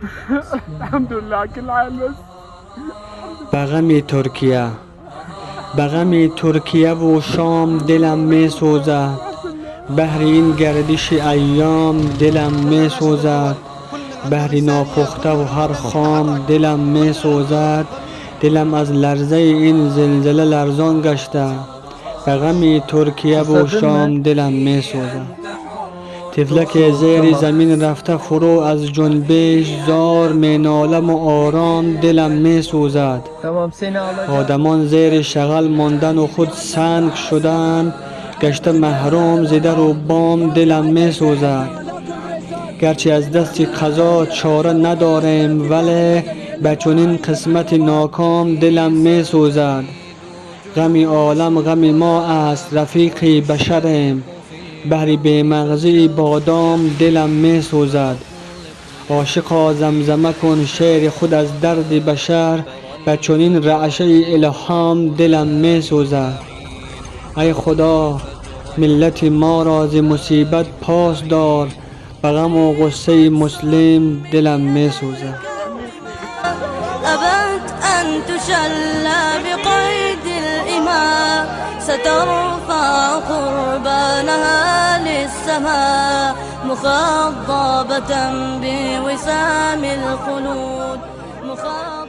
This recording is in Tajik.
الحمد لله على كل حال بس. Ба ғами Туркия, ба ғами Туркияву Шом дилам месӯзад, баҳри ин гардиши айём дилам месӯзад, баҳри нопухтаву ҳар хом дилам месӯзад. Дилам аз ларзаи ин зилзила ларзон гашта, ба ғами Туркияву Шом дилам месӯзад. Тифлаке зери замин рафта фурӯ аз ҷунбиш, зор меноламу ором дилам месӯзад. Tamam, seni alacağım. Одамон зери шағал мондану худ санг шуданд, гашта маҳрум зи дару бом дилам месӯзад. Гарчи аз дасти қазо чора надорем, вале ба чунин қисмати ноком дилам месӯзад. Ғами олам ғами мо аст, рафиқи башарем, баҳри бемағзии бодом дилам месӯзад. Ошиқо, замзама кун шеъри худ аз дарди башар, ба чунин раъшаи илҳом дилам месӯзад. Ай Худо, миллати моро зи мусибат пос дор, ба ғаму ғуссаи муслим дилам месӯзад. أبت أن تشلى بقيد الإماء، سترفع قربانها للسماء مخضبة بوسام الخلود مخضبة.